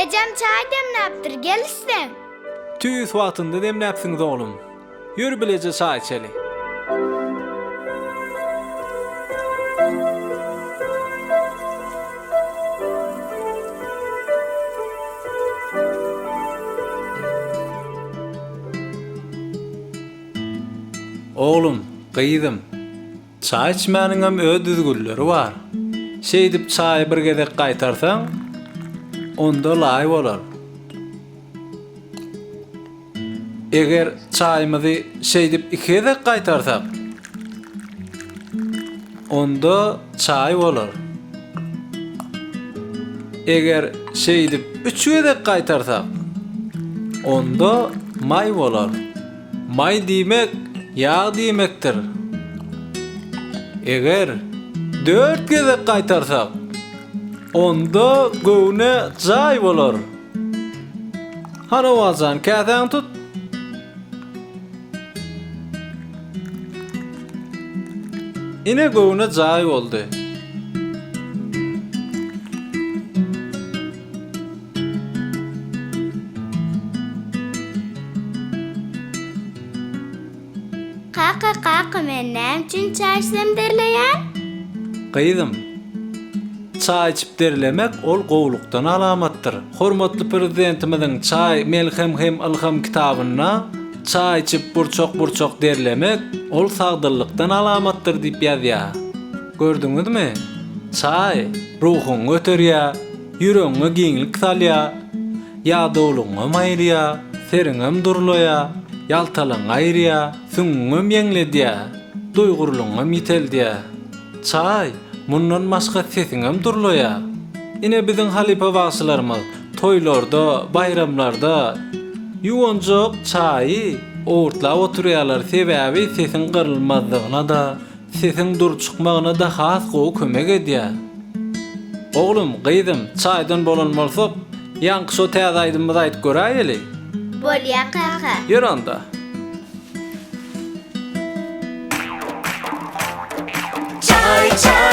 Ejem çaý demläpdir, gel içseň. Tüýs wagtynda demläpsiňiz oglum. Ýör bileje çaý içeli. Oglum, gyzym, çaý içmäniňem öz düzgünleri bar. Şeýdip çaýy bir gezek gaýtarsaň, onda laý bolar. Eger çaýymyzy şeýdip iki gezek gaýtarsak, onda çaý bolar. Eger şeýdip üç gezek gaýtarsak, onda maý bolar. Maý diýmek ýag diýmekdir. Eger dört gezek gaýtarsak, onda göwne jaý bolar. Hany Owazjan, käsäňi tut. Ine göwne jaý boldy. Kaka, kaka, men näme üçin çaý içsem derleýän? Gyzym, çaý içip derlemek ol gowlukdan alamatdyr. Hormatly Prezidentimiziň Çaý, melhem hem ylham kitabynda Çaý içip burçak-burçak derlemek ol sagdynlykdan alamatdyr diýip ýazýar. Gördüňizmi? Çaý ruhuňy göterýär, ýüregiňe giňlik salýar, ýadawlygyňam aýyrýar, seriňem durlaýar, ýaltalygyňy aýyrýar, süňňüňem ýeňledýär, duýgurlygyňam ýiteldýär. Çaý, mundan başga sesiňem durlaýar. Ine biziň halypa bagşylarymyz toýlarda, baýramlarda ýuwanjak çaýy owurtlap oturýarlar, sebäbi sesiň gyrylmazlygyna-da, sesiň dur çykmagyna-da has gowy kömek edýär. Oglum, gyzym, çaýdan bolan bolsak, ýaňky şo täze aýdymymyzy aýdyp göräýeli. Bolýa kaka. Ýör onda. Çaý, çaý.